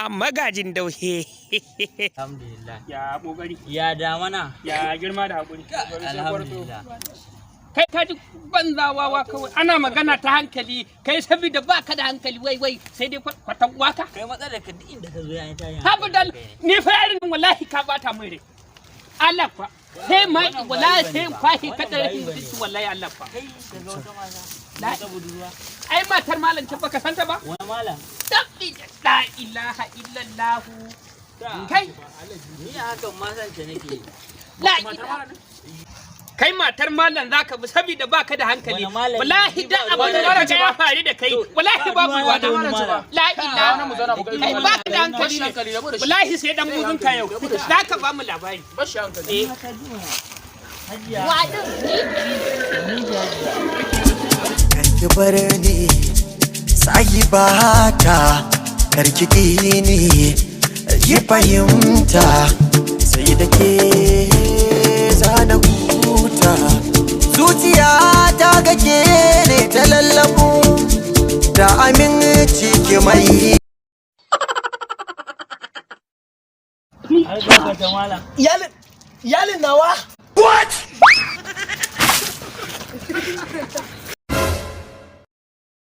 Magajin Daushe. Alhamdulillah. Ya kokari. Ya damana. Ya girma da hakuri. Alhamdulillah. Kai ka ji banza wawa kawai, ana magana ta hankali, kai saboda ba ka da hankali, wai wai sai dai kwatan waka. Kai, matsalar ka duk inda ka zo ya ta yi. Habdal, ni fa yarin, wallahi ka bata min rai. Allah fa sai ma wallahi sai in kwashi ka da rashin mutunci, wallahi Allah fa. Kai, ka ga wata mata. Wata budurwa. Ai matar malam ce, baka santa ba? Wani malam? Tabbi, la ilaha illallah. Kai. Ni a hakan ma san ta nake. La ilaha, kai matar malam zaka bi saboda baka da hankali. Wani malami? Wallahi Ni da ba abin da ruwana. ka ya faru da kai, wallahi babu Ba ruwana da ruwana. wani malam. La ilaha, kai baka da hankali ne, wallahi sai dan buzun ka yau zaka ba mu labari. Eh. Hajiya. Wadin. Karki bar ni, sahibata, karki ƙi ni, ki fahimta, sai da ke zana huta. Zuciya ta ga ke ne ta lallabu da aminci ki mai. Ai ba ta malam. Iyalin nawa. What?